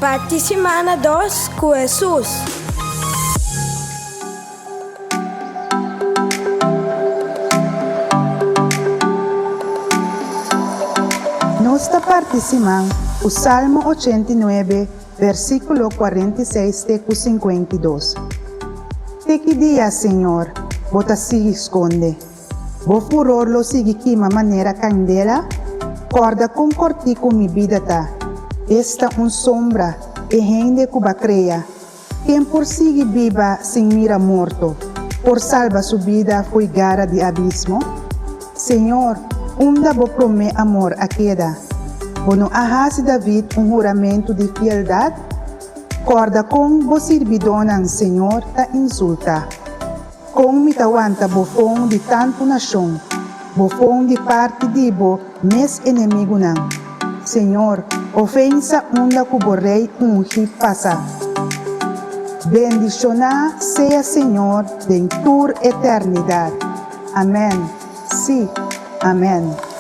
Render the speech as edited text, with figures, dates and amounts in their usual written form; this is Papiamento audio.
Parti simana dos ku Hesus. Nos ta parti siman ku Salmo 89, versíkulo 46 te ku 52. Te ki dia, Señor, bo ta sigui skonde? Bo furor lo sigui kima manera kandela? Kòrda kon kòrtiku mi bida ta. Esta un sombra, e hende ku b'a krea. Ken por sigui biba sin mira morto, por salba su bida fo'i gara di abismo? Señor, unda bo promé amor a keda? Bo no a hasi David un huramentu di fieldat? Kòrda kon bo sirbidónan, Señor, ta insultá. Kon mi ta wanta bofon di tantu nashon, bofon di parti di bo mes enemigunan? Señor, ofensa unda ku bo rei ungi pasa. Bendishoná sea Señor den tur eternidat. Amèn, sí, amèn.